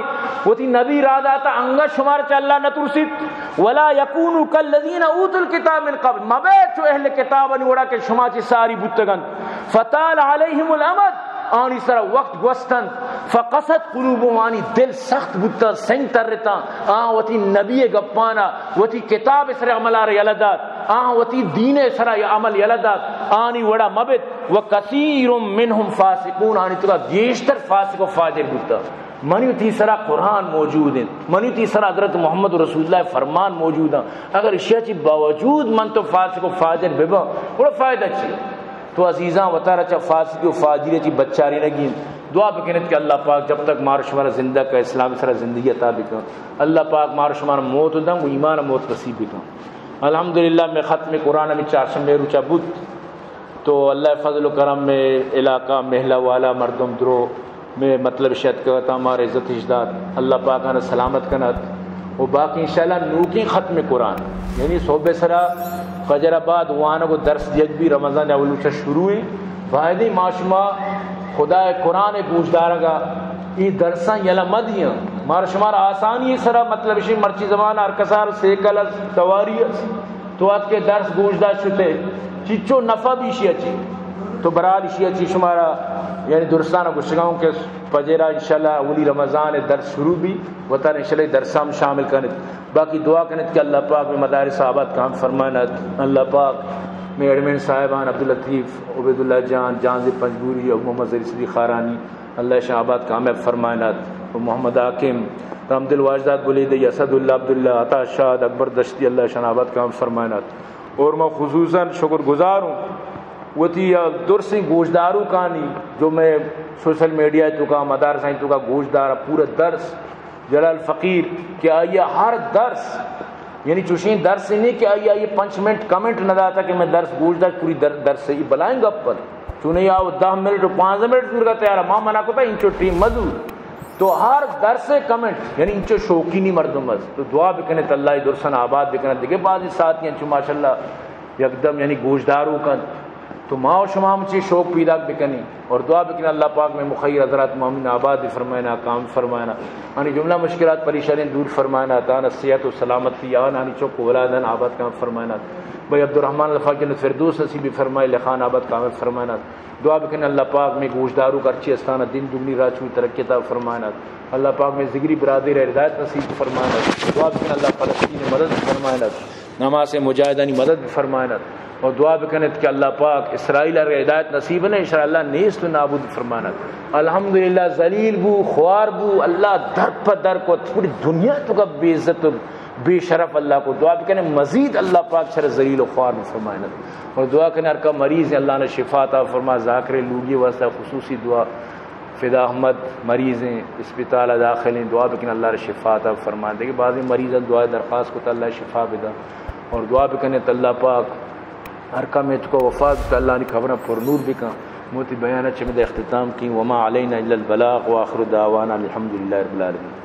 وتی نبی را داتا، انگا شمار چہ اللہ نہ ترسیت؟ ولا یکونوا کالذین اوتوا الکتاب من قبل، مبے چو اہل کتابانی وڑا کہ شما چی ساری بوتگنت، فطال علیہم الامد، آنی سرا وقت گوستنت، فقست قلوبهم، آنی دل سخت بوتاں، سنگ ترتاں، آ وتی نبی گپانا، وتی کتاب سر عملار یلہ دات، آ وتی دین سرا عمل یلہ دات، آنی وڑا مبت، وکثیر منهم فاسقون، آنی توکا گیشتر فاسق و فاجر بوتاں۔ منی و تی سرا قرآن موجود انت، منی و تی سرا حضرت محمد رسول اللہ فرمان موجود انت۔ اگر اشیا چی باوجود من تو فاسق و فاجر بباں، گڑا فائدہ چی؟ تو عزیزاں وتارا چہ فاسقی و فاجری چی بچارینگی انت۔ دعا بکنت کہ اللہ پاک جب تک مار شمارا زندہ کا اسلام سرا زندگی عطا بکن۔ اللہ پاک مار شمارا موت دن و ایمان موت نصیب بکن۔ الحمدللہ میں ختم قرآن میں چارشنبے روچا بود۔ تو اللہ فضل و کرم میں علاقہ محلہ والا مردم درو میں مطلب شت کہ تا مار عزت اش دات، اللہ پاک آنا سلامت کنات۔ و باقی انشاءاللہ نوکیں ختم قرآن، یعنی صبح سرا فجر بعد وانگ و درس دیگ بھی رمضان اول چہ شروع ہیں۔ باید ما شما خدا قرآن گوش دارگا ای درساں یلہ مدیاں۔ مار شمار آسانی سرا مطلب شی مرچی زمان ہر کسار سیکل اس، تواری اس۔ تو اتکے درس گوش داشت شتے، چچو نفع بھی اشی اچی۔ تو برحال اشی اچی شمارا یعنی درستان گوشگاؤں کہ پجیرا انشاءاللہ اولی رمضان درس شروع بھی، وتارا انشاءاللہ درس ہم شامل کنت۔ باقی دعا کنت کہ اللہ پاک میں مدارس آباد کام فرمائنت۔ اللہ پاک میں ایڈمن صاحبان عبداللطیف، عبیداللہ جان، جان زی پنجگوری، ابو محمد زری صدیق خارانی، اللہ شان آباد کامیاب فرمائنات۔ و محمد حاکم، رحمدل واجداد بلیدی، اسد اللہ عبداللہ، عطا شاد، اکبر دشتی، اللہ شان آباد کامیاب فرمائنات۔ اور میں خصوصاً شکر گزار ہوں وتی یا درسیں گوشداروکانی جو میں سوشل میڈیا توکا مدارسانی توکا گوشدارا پورا درس جلال فقیر کہ آئی ہر درس یعنی چوشیں درس نہیں کہ آئی آئی پنچ منٹ کمنٹ نہ داتا کہ میں درس گوش داشت پوری در-، درس ای بلائیں گپ پر چونے آو دہ منٹ و پانزدہ منٹ دور کا تیارا ما منع کو تا انچو ٹیم مزور۔ تو ہر درس کمنٹ یعنی انچو شوقینی مردم بس۔ تو دعا بکنے تو اللہ درسن آباد بکنے دیگه بعضی ساتھی انچو ماشاءاللہ یکدم یعنی گوشدارو کن۔ تو ما و شما ہم چی شوق پیداک بکنی اور دعا بکنی اللہ پاک میں مخیر حضرات مومن آباد فرمائنا، کام فرمائنا۔ آنی جملہ مشکلات پریشانی دور فرمائنا، تانا صحت و سلامتی آن آنی چوک اولادان آباد کام فرمائنا۔ بھائی عبدالرحمن الفاق جنت فردوس نصیب فرمائے، لخان آباد کام فرمائنا۔ دعا بکنی اللہ پاک میں گوشدارو کرچی استانا دین دگنی راچوی ترقی عطا فرمائنا۔ اللہ پاک میں ذگری برادر ہدایت نصیب فرمائنا۔ دعا بکنی اللہ فلسطین مدد فرمائنا۔ نماز مجاہدانی مدد فرمائنت اور دعا بکنت کہ اللہ پاک اسرائیل ار ہدایت نصیب نہ، انشاءاللہ نیست و نابود فرمائنت۔ الحمدللہ ذلیل بو، خوار بو، اللہ در پہ در کو پوری دنیا توکا بے عزت و بے شرف اللہ کو۔ دعا بکنے مزید اللہ پاک شر ذلیل و خوار فرمائنت اور دعا کنے ہر کا مریض اللہ نے شفا عطا فرما، ذاکر لوگی واسطہ خصوصی دعا۔ فدا احمد مریض ہیں، اسپتال ء داخل ہیں، دعا بکن اللہ را شفا عطا فرما۔ دیکھیں بعضی مریض ہیں، دعا درخواست کو تو اللہ شفا بدا اور دعا بکنے تو اللہ پاک ہر کم اتکو وفات تو اللہ نی قبر پر نور بکن۔ موتی بیان چمد اختتام کی، وما علینا الا البلاغ، وآخر دعوانا الحمدللہ رب العالمین۔